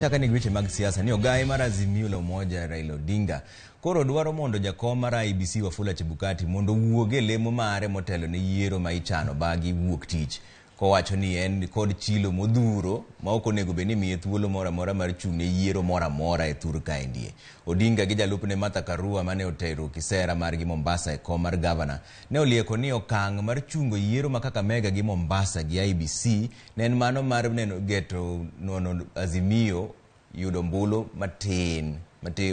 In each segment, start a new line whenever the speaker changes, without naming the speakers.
Chaka ni weche mag siasa ni ogaye mar Azimio la Umoja Raila Odinga koro dwaro mondo jakom mar IEBC Wafula Chebukati mondo owuog e lemo mare motelo ne yiero ma ichano bagi wuok tich, kowacho ni en kod chilo modhuro ma ok onego bed ni miye thuolo moro amora mar chung' ne yiero moro amora e thur kaendie. Odinga gi jalupne Martha Karua mane otero kisera margi Mombasa e kom mar gavana ne olieko ni okang' mar chungo yiero ma Kakamega gi Mombasa gi IEBC ne en mano mar neno geto nono Azimio yudo ombulu matin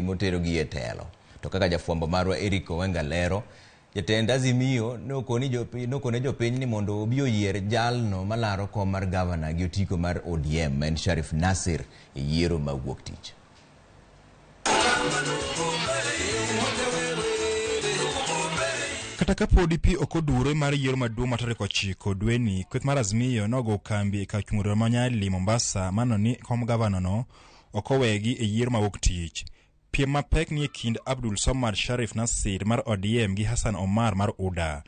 motero gi e telo. To kaka jafwambo marwa Eric Owenga lero, jatend Azimio nokone jopiny ni mondo obi oyier jalno malaro kom mar gavana gi otiko mar ODM ma en Sharif Nasir e yiero ma wuok tich.
Kata kapodi pi ok odure mar yiero maduong' ma tarik 9 dweni, kweth mar Azimio nogo kambi e kar chung' riwruok ma Nyali Mombasa mano ni kom gavana no ok owegi e yiero ma wuok tich. Piem mapek ni e kind Abdul Somad Sharif Nasir mar ODM gi Hassan Omar mar UDA.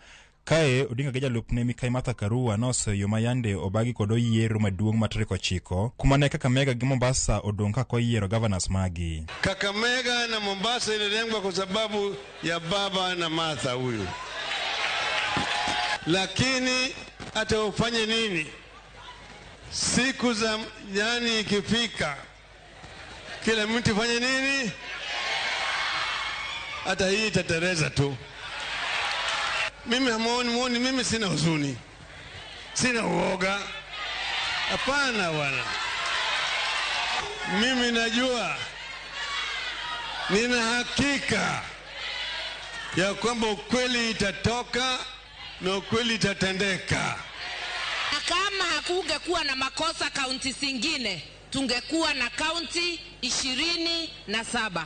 Kae Odinga gi jalupne Mikai Martha Karua noseyo yo ma yande obagi kod oyiero maduong' ma tarik 9 kuma ne Kakamega gi Mombasa odong' ka koyiero governors magi.
Kakamega na Mombasa ililengwa kwa sababu ya baba na Martha huyu, lakini hata ufanye nini, siku za nyani ikifika kila mtu fanye nini, hata hii itatereza tu. Mimi hamuoni, muoni, mimi sina huzuni, sina uoga, hapana bwana. Mimi najua, nina hakika ya kwamba ukweli itatoka na ukweli itatendeka.
Na kama hakungekuwa na makosa kaunti zingine, tungekuwa na kaunti 27.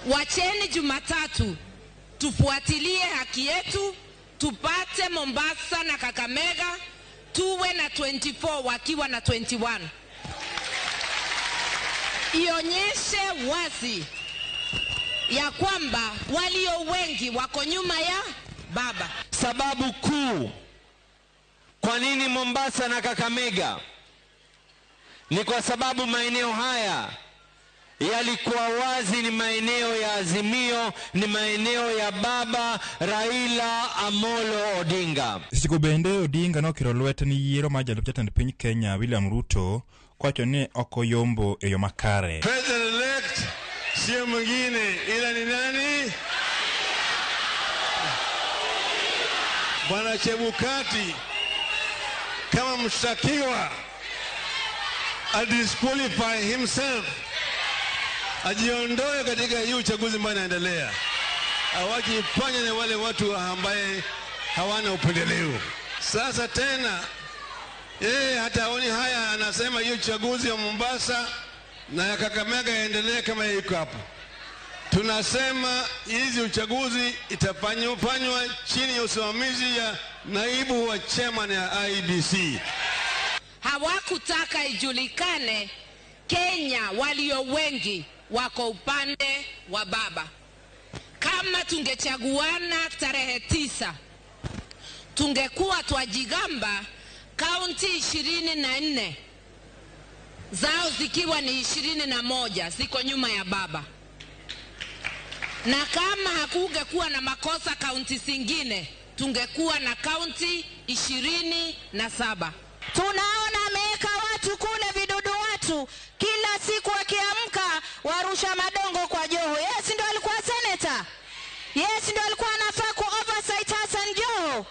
Wacheni Jumatatu tufuatilie haki yetu, tupate Mombasa na Kakamega, tuwe na 24 wakiwa na 21. Ionyeshe wazi ya kwamba walio wengi wako nyuma ya baba.
Sababu kuu kwa nini Mombasa na Kakamega ni kwa sababu maeneo haya yalikuwa wazi ni maeneo ya Azimio, ni maeneo ya baba Raila Amolo Odinga.
Seche bende Odinga nokiro lwete ni yiero mar jalup jatend piny Kenya William Ruto kowacho ni ok oyombo e yo makare.
President elect sio mwingine ila ni nani? Bwana Chebukati kama mshtakiwa adisqualify himself, ajiondoe katika hii uchaguzi ambao unaendelea, awajifanye na wale watu ambaye hawana upendeleo. Sasa tena yeye hata haoni haya, anasema hiyo uchaguzi wa Mombasa na ya Kakamega yaendelee kama iko hapo. Tunasema hizi uchaguzi itafanywa chini ya usimamizi ya naibu wa chairman ya IEBC.
Hawakutaka ijulikane Kenya walio wengi wako upande wa baba. Kama tungechaguana tarehe 9, tungekuwa twajigamba kaunti 24 zao zikiwa ni 21 ziko nyuma ya baba. Na kama hakungekuwa na makosa kaunti zingine, tungekuwa na kaunti 27.
Tunaona ameweka watu kule vidudu watu, kila siku akiamka warusha madongo kwa Joho. Yes, ndio alikuwa senator. Yes, ndio alikuwa anafaa ku oversight Hassan Joho.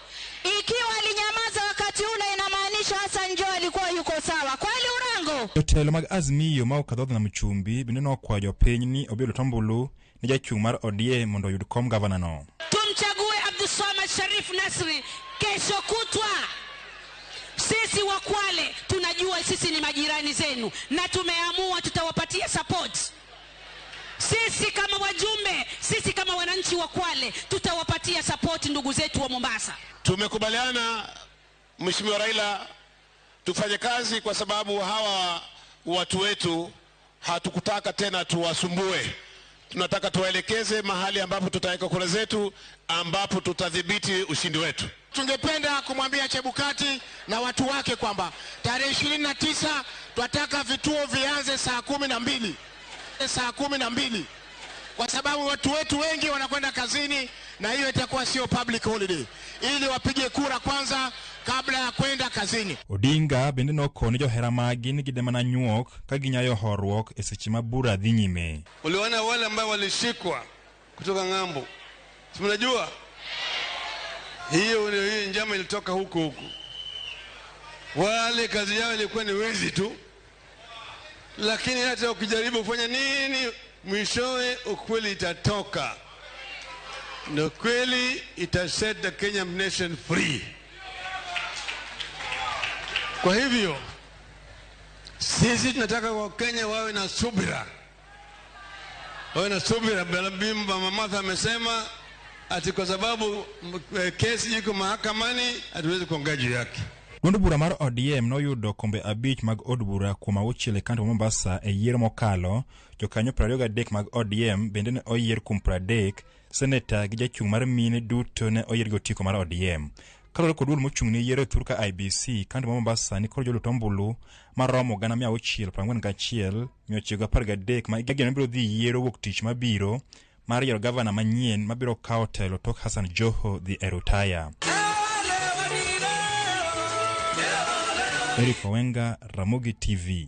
Ikiwa alinyamaza wakati ule inamaanisha Hassan Joho alikuwa yuko sawa. Kweli Urango?
Jotelo mag Azimio ma okadho na Mchumbi bende nokwayo jopiny ni obi ombulu ni jachung' mar ODM mondo oyud kom gavana no.
Tumchague Abdulswamad Sharif Nasri kesho kutwa. Sisi wa Kwale tunajua sisi ni majirani zenu na tumeamua tutawapatia support. Sisi kama wajumbe, sisi kama wananchi wa Kwale tutawapatia support ndugu zetu wa Mombasa.
Tumekubaliana Mheshimiwa Raila tufanye kazi kwa sababu hawa watu wetu hatukutaka tena tuwasumbue. Tunataka tuwaelekeze mahali ambapo tutaweka kura zetu, ambapo tutadhibiti ushindi wetu.
Tungependa kumwambia Chebukati na watu wake kwamba tarehe 29 twataka vituo vianze saa 12, saa 12, kwa sababu watu wetu wengi wanakwenda kazini na hiyo itakuwa sio public holiday, ili wapige kura kwanza kabla ya kwenda kazini.
Odinga bende nokone johera magi ni gide mana nyuok ka ginyayo horuok e seche ma bura dhi nyime.
Uliona wale ambao walishikwa kutoka ng'ambo, si mnajua hiyo ndio hiyo njama ilitoka huku huku. Wale kazi yao ilikuwa ni wezi tu, lakini hata ukijaribu kufanya nini, mwishowe ukweli itatoka, na ukweli ita set the Kenyan nation free. Kwa hivyo sisi tunataka Wakenya wawe na subira, wawe na subira. Mama Martha amesema ati kwa sababu kesi iko mahakamani hatuwezi kuongea juu yake.
Duond bura mar ODM noyudo kombe 5 mag od bura kuom 6 e kaunti ma Mombasa e yiero mokalo. Jokanyo 23 mag ODM bende ne oyier kuom 30, seneta gi jachung' mar mine duto ne oyier gi otiko mar ODM. Kaluwore kod duol mochung' ne yiero e thurka IEBC, kaunti ma Mombasa nikod jolut ombulu maromo 641,913 ma igeno biro dhi yiero wuok tich mabiro mar yiero gavana manyien mabiro kawo telo tok Hassan Joho dhi e rutaya. Eric Owenga, Ramogi TV.